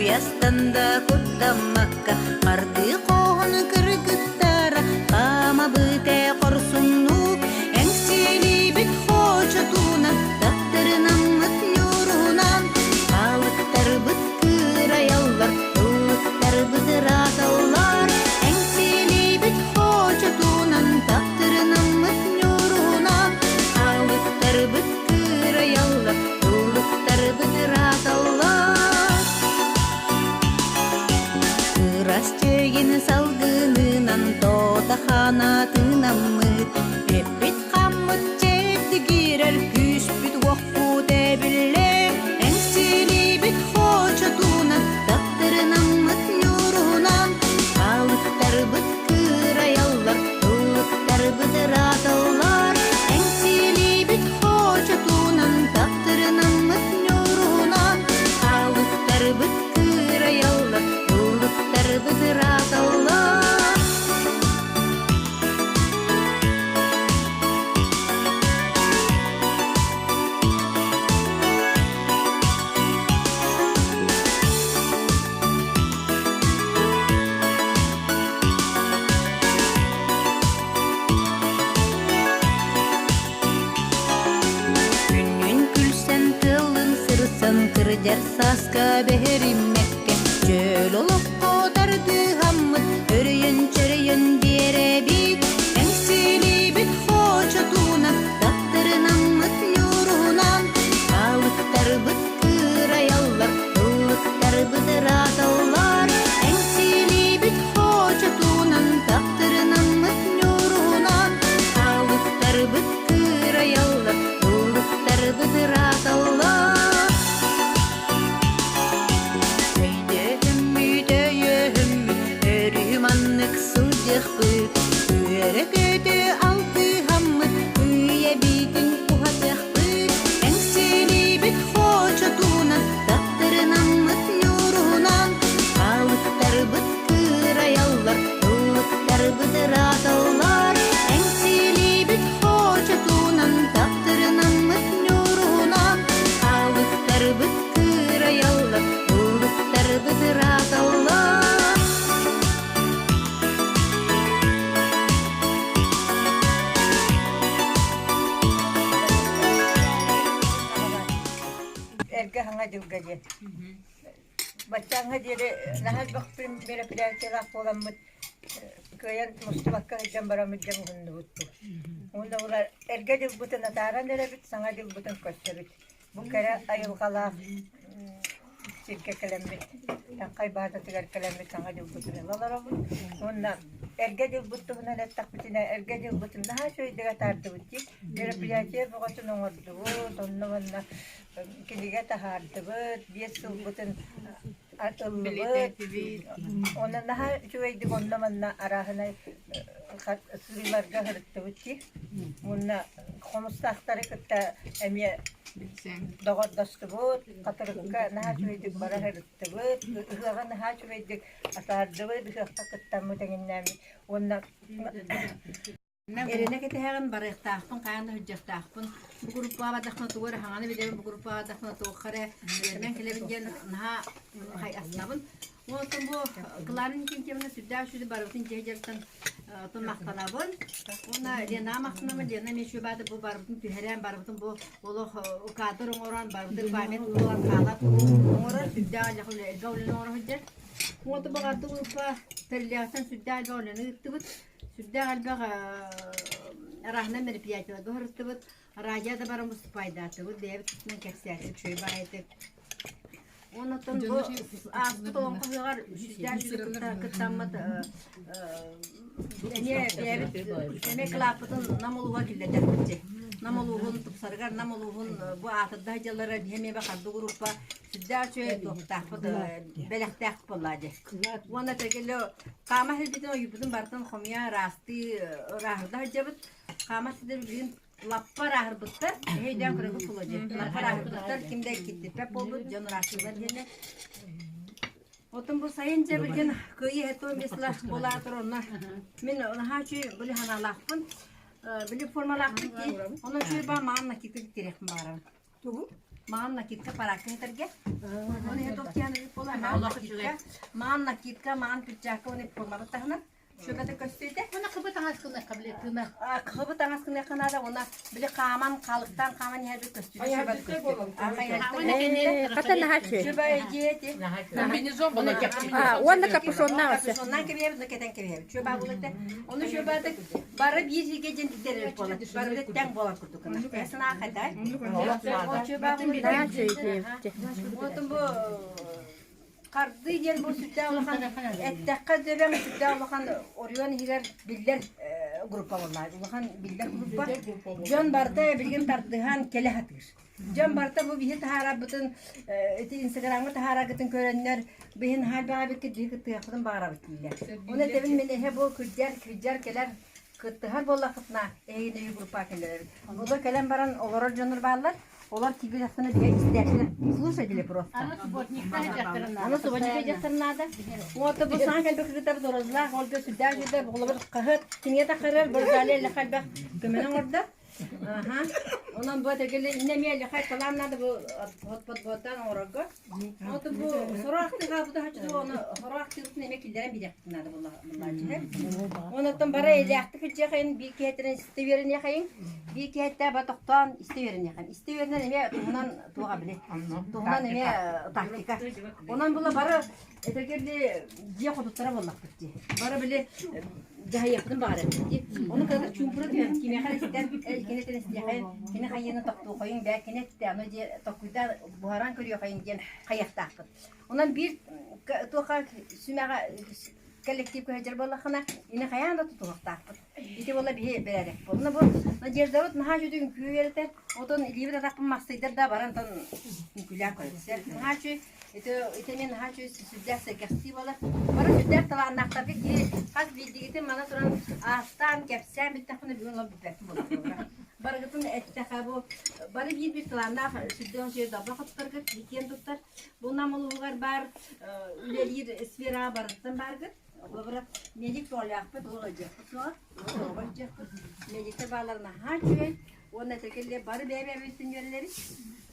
Куйастан да куттаммакка Мардыы хоһун кыргыттара Хаамабыт ээ хорсуннук Эҥсиэлиибит хочотунан Таптырынаммыт ньуурунан Балыктарбыт кыырайаллар Ыллыктарбыт ырааталлар Эҥсиэлиибит хочотунан Таптырынаммыт ньуурунан Балыктарбыт кыырайаллар Ыллыктарбыт ырааталлар Кырас чэйин салгынынан Тота-хана тыынаммыт Эппит хаммыт чэбдигирэр Күүспүт-уохпут эбиллэр Эҥсиэлиибит хочотунан Таптырынаммыт ньуурунан Балыктарбыт кыырайаллар Ыллыктарбыт ырааталлар Эҥсиэлиибит хочотунан Таптырынаммыт ньуурунан Балыктарбыт кыырайаллар Ыллыктарбыт ырааталлар. Күннүн күлсэн тылын сырсан кырдьар сааска бэһэриммэккэ чөл олоххо тардыһаммыт өрөйөн-чөрөйөн биэрэбит эҥсиэлиибит хочотунан таптырынаммыт ньуурунан балыктарбыт кыырайаллар ыллыктарбыт ырааталлар эҥсиэлиибит хочотунан таптырынаммыт ньуурунан балыктарбыт кыырайаллар ыллыктарбыт ырааталлар Өйдөһүммүт, өйөһүммүт, өрүү маннык сылдьыахпыт, үөрэ-көтө алтыһаммыт, үйэбитин уһатыахпыт, эҥсиэлиибит хочотунан, таптырынаммыт ньуурунан, балыктарбыт кыырайаллар, ыллыктарбыт ырааталлар, эҥсиэлиибит хочотунан, таптырынаммыт ньуурунан, балыктарбыт кыырайаллар, ыллыктарбыт ырааталлар. Эргэ хаҥа дьылга диэн. Баччааҥҥа диэри наһаа элбэх мероприятиелаах буоламмыт кыайан мустубакка сылдьан бараммыт дьэ муһуннубут бу. Уонна улар эргэ дьылбытын атааран эрэбит, саҥа дьылбытын көрсөбүт. Бу кэрэ айылҕалаах сиргэ кэлэммит, Таҥхай баазатыгар кэлэммит саҥа дьылбытын ыла олоробут. Уонна эргэ дьылбыт туһунан эттэхпитинэ, эргэ дьылбытын наһаа үчүгэйдик атаардыбыт дии. Мероприятие бөҕөтүн оҥордубут, онно-манна кинигэ таһаардыбыт, биэс сылбытын ыллыбыт. Онно наһаа үчүгэйдик онно-манна арааһынай сырыыларга сырыттыбыт дии. Уонна хомустаахтары кытта эмиэ доҕордостубут, Хатырыкка наһаа үчүгэйдик бара сырыттыбыт, ыһыаҕы наһаа үчүгэйдик атаардыбыт, ыһыахха кыттаммыт эҥиннээммит уонна Эрэнэ кэтэһэҕин, барыахтаахпын, хайаан да сылдьыахтаахпын. Бу группаҕа бардахпына тугу эрэ хаҥаны билэбин, бу группаҕа бардахпына туохха эрэ үөрэнэн кэлэбин диэн наһаа астынабын. Онтон бу Клара Никитьевна сүрдээх үчүгэй барыбытын дьиэ дьарыктан оттон махтанабын. Уонна Ленаҕа махтанабын. Лена эмиэ үчүгэй баата бу барыбытын түһэрэн, барыбытын бу олох кадр оҥорон, барыбытын память буолан хаалар оҥорор сүрдээх элбэх үлэ элбэх үлэни оҥоро сылдьар. Уонна баҕарды группа тэриллиэҕиттэн сүрдээх элбэх үлэни ыыттыбыт. Сүрдээх элбэх арааһынай мероприятиеларга сырыттыбыт. Радио да баран выступайдаатыбыт, бэйэбит тутунан кэпсээтик, үчүгэй баҕайытык. Оннуттан бу ааспыт олоҥхо ыһыаҕар сүрдээх үчүгэй кытта кыттаммыт эмиэ бэйэбит эмиэ кылааппытын Нам улууһа киллэрдэхпит Нам улууһун тупсарыгар Нам улууһун бу аатырда сылдьаллара биһи эмиэ бахарды группа сүрдээх үчүгэй туохтаахпыт бэлэхтээх буоллаа дии. Уонна тэгэлэ хаама сирбитин ойуурбутун барытын хомуйа ыраастыы ырааһырда сылдьабыт. Хаама сирдэр билигин лаппа ырааһырбыттар. Эһэйдээн көрөгүт буолуо дии. Лаппа ырааһырбыттар, ким да киттиппэт буолбут, дьон ыраастыылар диэннэр. Оттон бу сайын дьэ билигин кыайыы хэттуон бесла буолаатар онно мин наһаа үчүгэй били санаалаахпын. Били формалаахпын дии. Онон үчүгэй баа маан накидка тириэхпин баҕарабын. Тугу? Маҕан накидка параакка этэргэ. Оны иһэ туох киһи аныгыт буолар. Маҕан накидка, маҕан накидка, маҕан перчатка оны формабыт таһынан. Шөбөтө көстүөтэ. Уна кыбы таҥас гыныахха били тына. Кыбы таҥас гыныахха наада уна били хааман хаалыктаан хааман иһэрбит көстүүтэ шөбөтө көстүөтэ. Хата наһаа үчүгэй. Шөбө дьиэти. Комбинезон була Уонна капюшоннаах өссө. Капюшоннаан кэбиһэбит, но кэтэн кэбиһэбит. Шөбө булата. Ону шөбөтө бары биир сиргэ дьин тиктэрэр буолар. Бары тэҥ буолар курдук. Санаа хайдай. Наһаа үчүгэй. Отун бу Хардыы диэн бу сүрдээх улахан эттэххэ дөбөҥ сүрдээх улахан оройуон иһигэр биллэр группа буолла. Улахан биллэр группа. Дьон барыта билигин тардыһан кэлэ сатыыр. Дьон барыта бу биһи таһаарарбытын ити инстаграмҥа таһаараргытын көрөннөр биһин хаалбаҕабыккыт биһи кыттыһыахпытын баҕарабыт дииллэр. Оны этэбин мин эһэ бу күрдьэр күрдьэр кэлэр кыттыһар буоллаххытына эһигини үһү группа кэлэр. Олор кэлэн баран олорор дьоннор бааллар. Олор киирбит ахсына биһи истээччилэр слушатели просто. Аны субботникта дьахтарын Аны субботникка дьахтар наада. Вот бу саҥа кэлбит кыргыттар доразлаах, ол сүрдээх сүрдээх оҕолорбут хаһыат кинигэ тахарар, Борзалия эллэхэ элбэх көмөнү оҥордо. Аха. Онон бу этэргэле иннэ эмиэ эллэхэ талаан наада бу хот-хот оҥорорго. Вот бу сорох ахтыга бу хаччы оны сорох ахтыгытын эмиэ киллэрэн бириэхпит наада буллааччы. Онон бары элээхтик кырдьыахайын биир киһитин истэ үөрэниэхэйин, биир киһиттэ ба тохтоон истэ үөрэниэхэйин. Истэ үөрэнэн эмиэ туһунан туоха били. Туһунан эмиэ тактика. Онон була бары этэргэрли дьиэ хотуттара буоллахпыт дии. Бары били дьаһайыахпытын баҕарабыт дии. Ону кытары чуумпура түһэн кимиэхэ истэн кини истиэхэйин, кини хайыыны тохтуохайын бээ, кини эттэ, аны дьиэ токкуйдаан буһаран көрүөхайын диэн хайыахтаахпыт. Онон биир туоха сүмэҕэ коллектив көһөдьөр буоллаххына, ини хайаан да тутуһуохтаахпыт. Ити буолла биһи бэрээдэк. Онно бу Надеждабыт наһаа үчүгэй үҥкүү үөрэтэр. Отон илиибит атахпын махсыйдар да баран тон үҥкүүлээн көрөбүт. Наһаа үчүгэй ити ити эмиэ наһаа үчүгэй сүрдээх сэргэхсии буолар. Бары сүрдээх талааннаахтарга киһи хас биирдигитин мана туран аастаан, кэпсээн бүттэхпинэ бүгүн ол бүппэппин буолар. Барыгытын эттэхэ бу бары биир-биир талааннаах сүрдээх үчүгэй далба хотуттаргыт киэн туттар. Бу Нам улууһугар баар үлэлиир сфераҕа барыттан бааргыт. Холобура, медик тоолаахпыт, ол ыалдьыахпыт суоҕа, ол ыалдьыахпыт. Медиктэр бааллар наһаа үчүгэй. Уонна этэргэллэр бары бэйэ-бэйэбитин үөрэлэбит.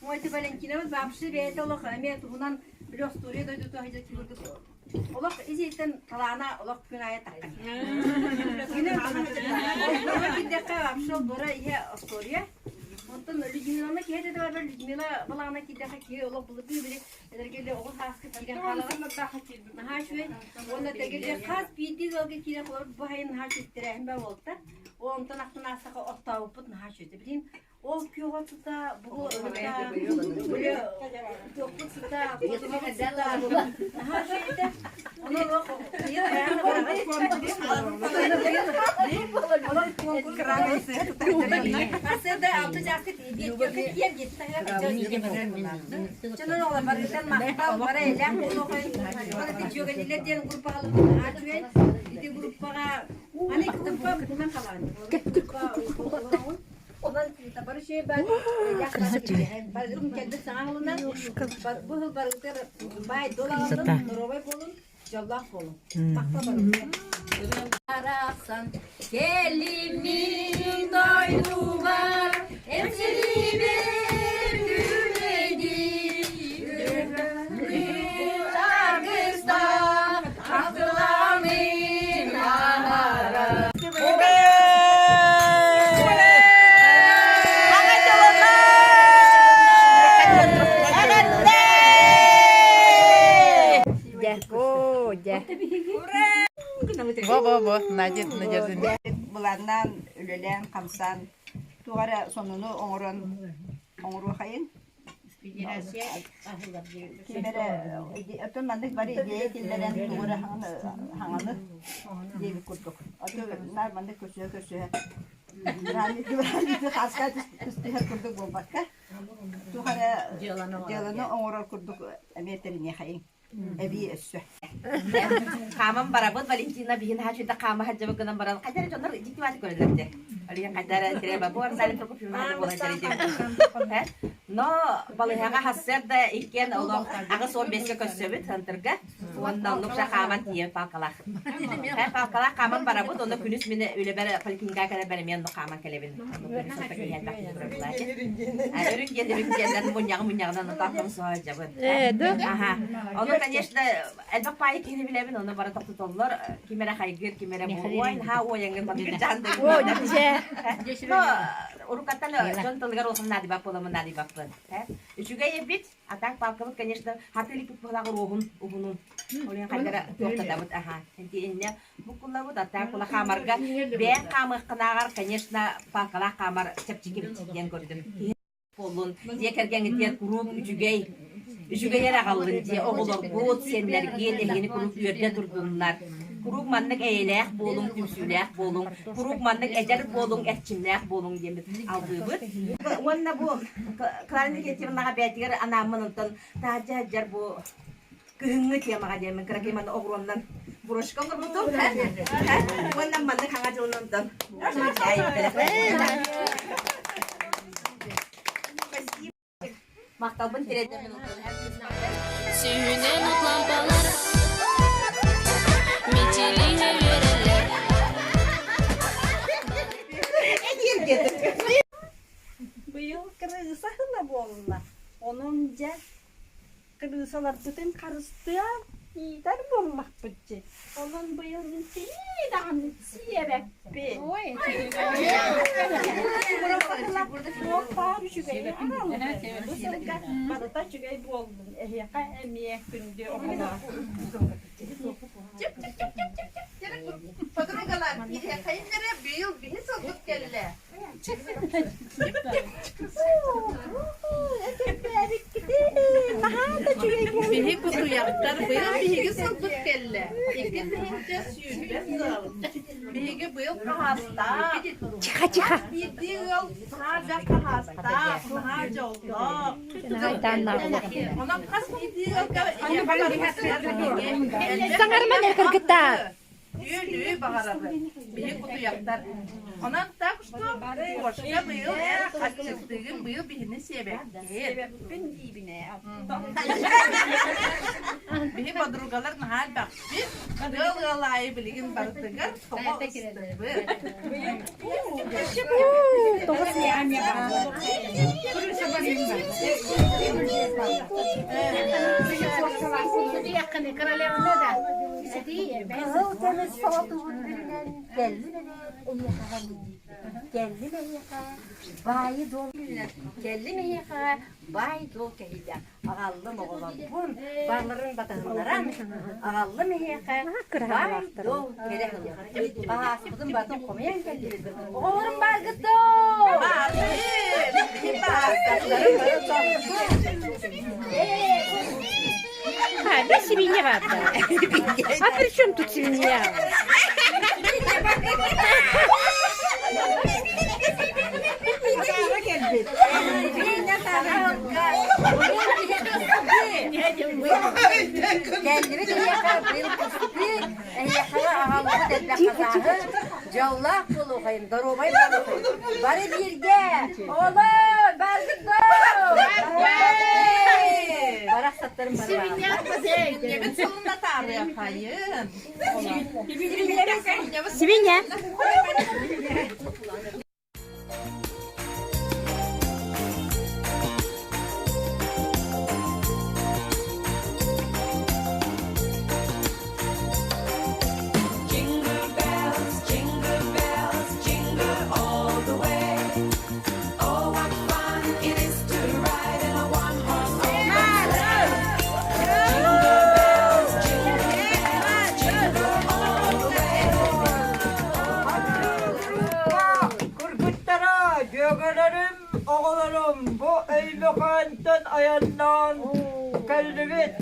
Ой, ити Валентинабыт вообще бэйэтэ олох эмиэ туһунан били остуоруйа дойдуту сылдьар курдук олох ис-иһиттэн талаана олох күн аайы таххан. Кини киирдэххэ вообще бара иһэ остуоруйа. Онтон Людмиланы киһи этэ да Людмила балаҕана киирдэххэ киһи олох былыргы били Эдэргэлии оҕо сааска киирэн хаалаҕын. Наһаа үчүгэй. Уонна эдэргэлии хас биирдии ыалга киирэн холобур бу сайын наһаа үчүгэй тэрээһин баар буолта. Ол онтон ахтан аастаха оттообуппут наһаа үчүгэй. Билигин ол күөх от сыта, бу били туохпут сыта, хотумабыт сыта наһаа үчүгэй этэ. Ону олох быйыл Сыда алты чааска Дьоллоох буолуҥ. Махтал барыгытыгар. Арахсан кэлиммин дойдубар эмсэлиибэр күлэйдии аргыстаах ахтыламын аһара Дьэ, дьэ. Бо бо бо Надя Надежда. Былааннаан үлэлээн хамсаан туох эрэ сонуну оҥорон оҥоруохайын. Ким эрэ оттон маннык бары идея киллэрэн тугу эрэ хаҥаны диэбит курдук. Ото наар маннык көрсүһэ-көрсүһэ хааска түстүһэр курдук буолбакка туох эрэ дьыаланы оҥорор курдук эмиэ тэриниэхэйиҥ. Эбии өссө. Хааман барабыт Валентина биһин хаачыйда хаама хаджабы гынан баран хайдара дьоннор дьиктибааты көрөллөр дьэ. Олиген хайдара тирэба бу Арзали Прокопьевна буолан дьэридим. Но балыыһаҕа сарсыарда иккиэн олох 85-кэ көрсөбүт центрга. Уонна оннук же хааман тиийэн палкалаах. Палкалаах хааман барабыт, онно күнүс мин үлэбэр поликлиникаҕа кэлэр эмиэ оннук хааман кэлэбин. Өрүн диэн өрүн диэннэн мунньаҕы мунньаҕынан отаахтан суһаадьабын. Аха. Ону, конечно, элбэх паайы киһини билэбин, ону бары тохтотоллор. Ким эрэ хайгыыр, ким эрэ буой, ха уойаҥҥын батырдьаан да. Но уруккаттан дьон тылыгар улахан наадыйбат буоламмын наадыйбаппын. Үчүгэй эбит, а так палкабыт, конечно, хаты иликпит быһалаах уруоһун уһунун. Ол хайдара туохтатабыт, аха. Инне буккуллабыт, а так кула хаамарга бэйэҥ хаамыаххынааҕар, конечно, палкалаах хаамар чэпчэки диэн көрдүм. Буоллун, дьиэ кэргэҥҥитигэр куруук үчүгэй, үчүгэй эрэ аҕаллын дьиэ оҕолоргут, сиэннэргит эһигини куруук үөрдэ турдуннар. Куруук маннык эйэлээх буолуҥ, түмсүүлээх буолуҥ, куруук маннык эдэр буолуҥ, эрчимнээх буолуҥ диэммит алгыыбыт. Уонна бу Клара Никитьевнаҕа бэйэтигэр анааммын онтон таһырдьа сылдьар бу кыһыҥҥы темаҕа диэммин кыракый манна оҕуруоннан брошка оҥорбутум. Уонна маннык хаҥа дьылынан онтон Махталбын тириэрдэммин Сүүнэн от лампалар Мичилиһэ үөрэллэр Быйыл кырыыса сыла буолла. Онон дьэ кырыысаларбытын харыстыан иитэр буоллахпыт дии. Онон быйыл мин сии даҕаны сиэбэппин. Туох баар үчүгэйи аҕаллым. Бу сылга барыта үчүгэй буоллун. Эһиэхэ эмиэ күндү оҕолор. Подругалар, киһиэхэйиннэрэ быйыл биһи сылбыт кэллэ. Биһи кутуйахтар быйыл биһиги сылбыт кэллэ. 2020 сыл. Биһиги быйыл хаһаастаах. Тихо, тихо. Биирдии ыал наһаа элбэх хаһаастаах, наһаа дьоллоох. Онон хас биирдии ыалга Саҥарыман эр кыргыттаар. Үөлүү баҕарабын, биһи кутуйахтар. Онон так что кошка быйыл эр аччыктыгын быйыл биһини сиэбэккин. Сиэбэппин диибин ээ. Биһи подругалар наһаа элбэхпит. Ыал ыал аайы билигин барытыгар тоҕо ыстыыбыт. Кыһыл көмүс солотугун бүрүнэн кэллим эйиэхэҕэ кэллим эйиэхэ баайы дуол кэллим эйиэхэҕэ баай дуол кэһиилээх Аҕаллым оҕолорбун, барыларын батыһыннаран, аҕаллым эһиэхэ баай-дуол кэрэ Хаһааспытын батын хомуйан кэллибит. Оҕолорум бааргыт доо! А, без свинья баар. А при чем тут свинья? Кэллибит эһиэхэ быйыл кыстыы, эһиэхэ аҕаллыбыт элбэх хасааһы, дьоллоох буолуохайын, доруобай буолуохайын. Бары бииргэ! Оҕолор, баргыт доо! Барахсаттарым бары Сибинньэбит сылына таарыахайын. Свинья. Jingle bells, jingle bells, jingle all the way. Oh, what fun it is to ride in a one-horse open sleigh. Jingle bells, jingle bells, jingle all the way. Кыргыттара, дьүөгэлэрим, оҕолорум бу Өймөкөөнтөн айаннаан кэллибит.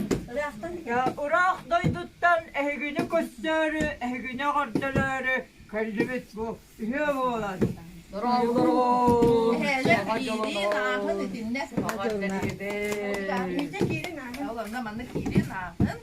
Ыраах дойдуттан эһигини көрсөөрү, эһигини эҕэрдэлээри кэллибит бу үһүө буолан. Киирин ааһын итиннэ. Ол онно манна киирин ааһын.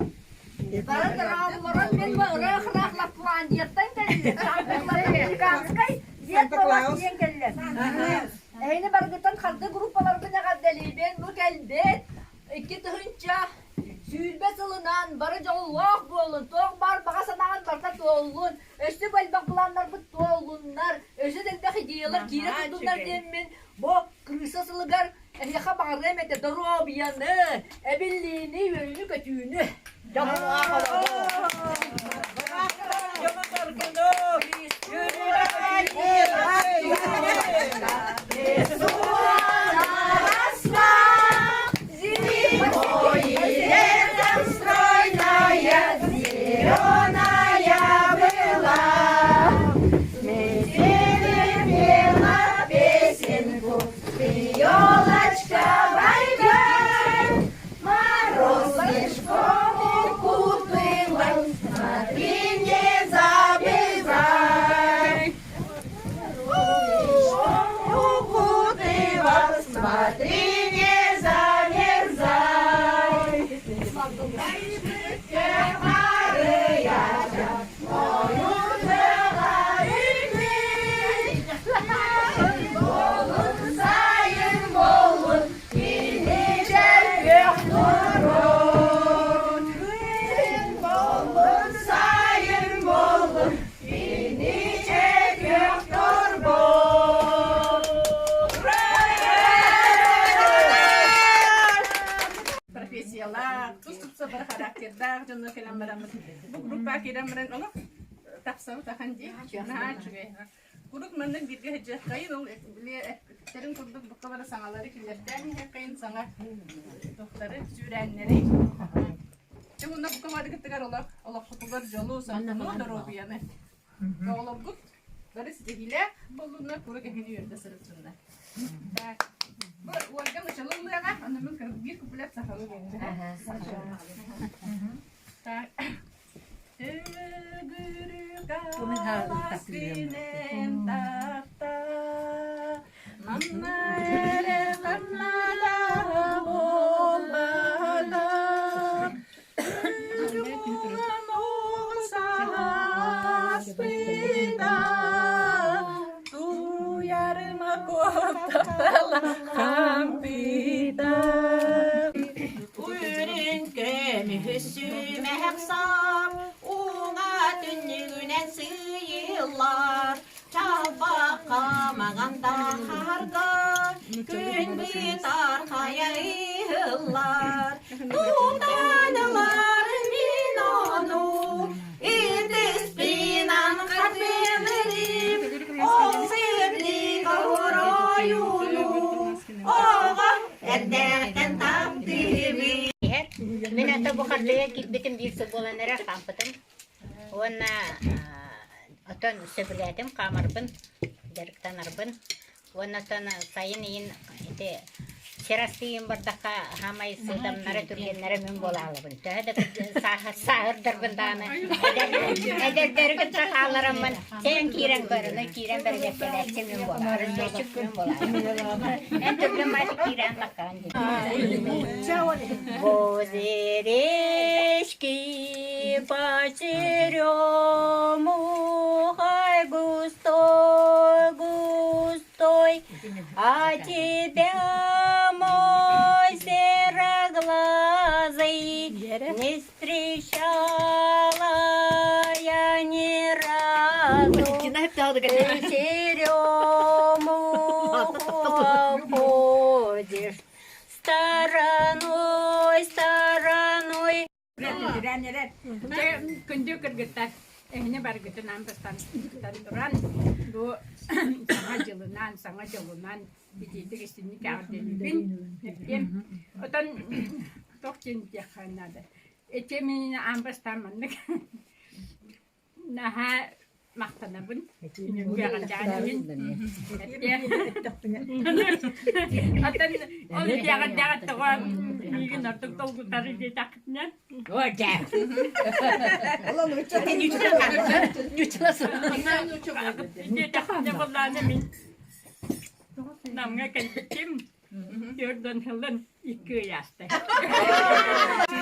Эһини барыгыттан харды группаларбын эҕэрдэлиибин. Бу кэлбит 2020 сылынан бары дьоллоох буолун, туох баар баҕа санааҕын барыта туоллун, өссө бу элбэх планнарбыт туоллуннар, өссө да элбэх идеялар киирэ турдуннар диэммин бу крыса сылыгар эһиэхэ баҕарыам этэ доруобуйаны, эбиллиини, үөрүүнү-көтүүнү. Дьоллоох Смотри, не замерзай. Профессиялаах, тус-тупса бар характердаах дьонно кэлэн бараммыт. Бу группа киирэн баран олох тахсабыт ахан дии. Наһаа үчүгэй. Куруук маннык бииргэ сылдьыаххайын, ол били эппиттэрин курдук букка бары саҥалары киллэртээн иһиэххэйин, саҥа тохтары, сүүрээннэри. Дьэ уонна бука барыгытыгар олох олоххутугар дьолу, соргуну, доруобуйаны. Оҕолоргут бары ситиһиилээх буоллуннар, куруук эһини үөрдэ сырыттыннар. Так. Бу Ольга нучалыллыаҕа, онно мин биир куплет сахалыы буолуо. Так. Төгүрүк алаас күнэн тахта, манна эрэ ханна да буолбата. Үрүҥ сааспыта, туйарыма куоттала хампыта. Үрүҥ көмүһү сүүмэһэх сап, уҥа түннүгүнэн сыыйыллар, чалбахха маҥан дахарга күн бытар хайа ыһыллар. Тутан ылар мин ону, ытыспынан хатылырым, ол сырдык оройуну, оҕо эрдэхтэн таптыыбын. Мин ата бу хардыга киирбитим биир сыл буолан эрэр хаампытым. Уонна отон сөбүлээтим хаамарбын, дьарыктанарбын. Уонна оттон сайын иин ити сир астыйын бардахха хаамай сыдамнара түргэннэрэ мин буолаалабын. Төһө да сааһырдарбын даҕаны эдэрдэри кытта хаалараммын Сен киирэн көрүнэ киирэн бэргэттэлээччи мин буолар. Разведчик күн буолар. Эн түргэн баайдык киирэн таккаан дии. Возле речки по черемухой густой, густой, а тебя, мой сероглазый, не встречала я ни разу. Ты черемуху обходишь стороной, стороной. Күндү кыргыттар, эһини баргытын аан бастаан туран, бу саҥа дьылынан, саҥа дьолунан итиитик истинник эҕэрдэлиибин. Эптиэм. Отон туох диэн диэххэ наада. Ити мин аан бастаан маннык наһаа махтанабын. Үгэҕэрдээҕин Эптиэм. Оттон ол үгэҕэрдээҕин тоҕо миигин ордук долгутары диэтэххитинэ Диэтэххинэ буоллаҕына мин Намҥа кэлбитим, 40 ылан 2 ый ааста.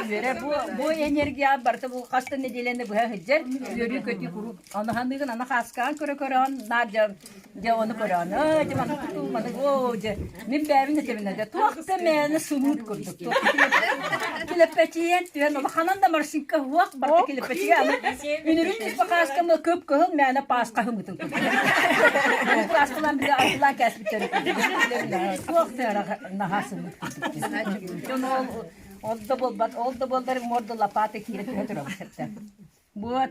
үөрэ бу бу энергия барыта бу хас да нэдиэлэни быһа сылдьар үөрүү-көтүү куруук ону ханыыгын аны хааскаан көрө-көрөҕүн наар дьэ дьэ ону көрөҕүн аа дьэ маннык тутуу маннык оо дьэ мин бэйэбин этэбин дьэ туох да мээнэ сымыыт курдук килэппэчийэн түһэн улаханан да морщинка уох барыта килэппэчийэ аны үнүрүн түспэ хааскам кып-кыһыл мээнэ пааска хымытын курдук кырааскалаан били аргылаан кээспиттэр туох да наһаа сымыыт курдук дьон ол ол да буолбат ол да буоллар морду лопата киирэ түһэ турабыт сөптөөх Вот.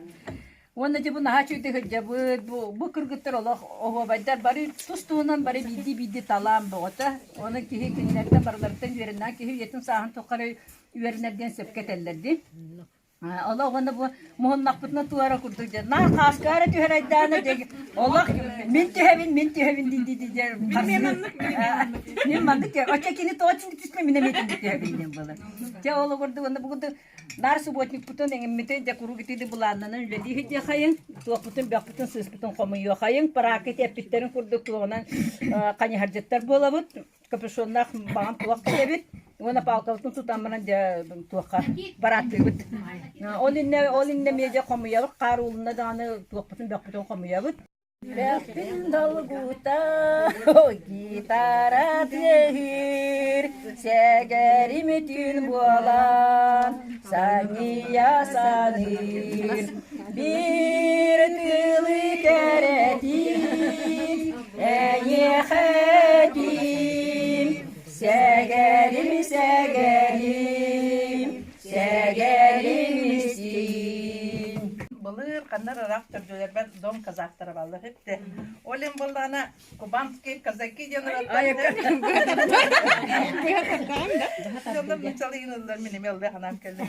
Уонна дьэ бу наһаа үчүгэйдик сылдьабыт. Бу, бу кыргыттар олох оһуобайдар бары тус-туһунан бары биирдии-биирдии талаан бөҕөтө. Онон киһи кинилэртэн барыларыттан үөрэннээх киһи үйэтин сааһын тухары үөрэнэр диэн сөпкө этэллэр дии. Олох уонна бу муһуннахпытына туора курдук дьэ наар хааскаара түһэр айдаана дьэ олох мин түһэбин мин түһэбин дии дии дии мин маннык оччо кини тоҕо түспэ мин эмиэ түһэбин диэн буолар. Дьэ ол курдук уонна бу курдук Наар субботникпутун эҥиммитин дьэ куруук итини былааннанан үлэлии сылдьыахайыҥ, туохпутун бөхпүтүн сыыспытын хомуйуохайыҥ, параакка ити эппиттэрин курдук туоҕунан хайыһардьыттар буолабыт, капюшоннаах баҕам туох кэтэбит уонна палкабытын тутан баран дьэ туохха барааттыыбыт. Ол иннэ ол иннэ эмиэ дьэ хомуйабыт, хаар уулунна даҕаны туохпутун бөхпүтүн хомуйабыт. Сүрэхпин долгута гитара тыаһыыр, сэгэрим түүн буолан санньыйа саныыр. Биир тылы кэрэтиим, эйиэхэ этиим, сэгэрим, сэгэрим, сэгэрим истиим. Былыр ханна ыраах төрдүлэрбэр дом казактара баллар эбитэ. Ол иһин буоллаҕына кубанские казаки диэн Дьоннор нуччалыйыныллар мин эмиэ ыллыы санаам кэллэ.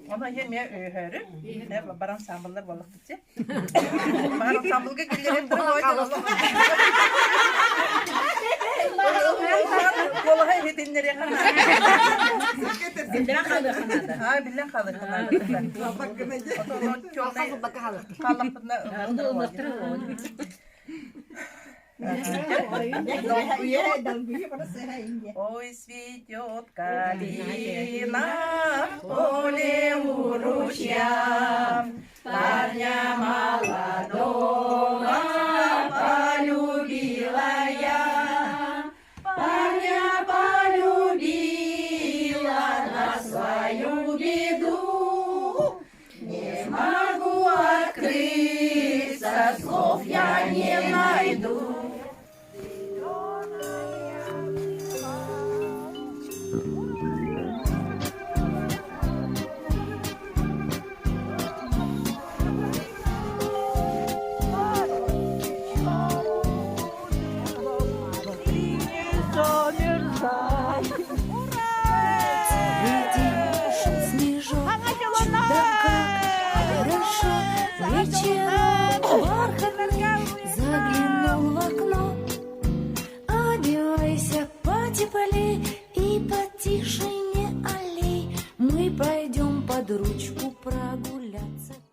Ону эмиэ өйөһөрү бар ансамбллар буоллахпыт Бар ансамблга киллэрэн Куолаһа иһитиннэриэхэ Биллэн хаалыахха наада. Аа, биллэн хаалыахха наада. Ой, цветет калина в поле у ручья, Парня молодого полюбила я, Парня полюбила на свою беду. Не могу открыться, слов я не найду. Снежок, чудо как хорошо, вечера.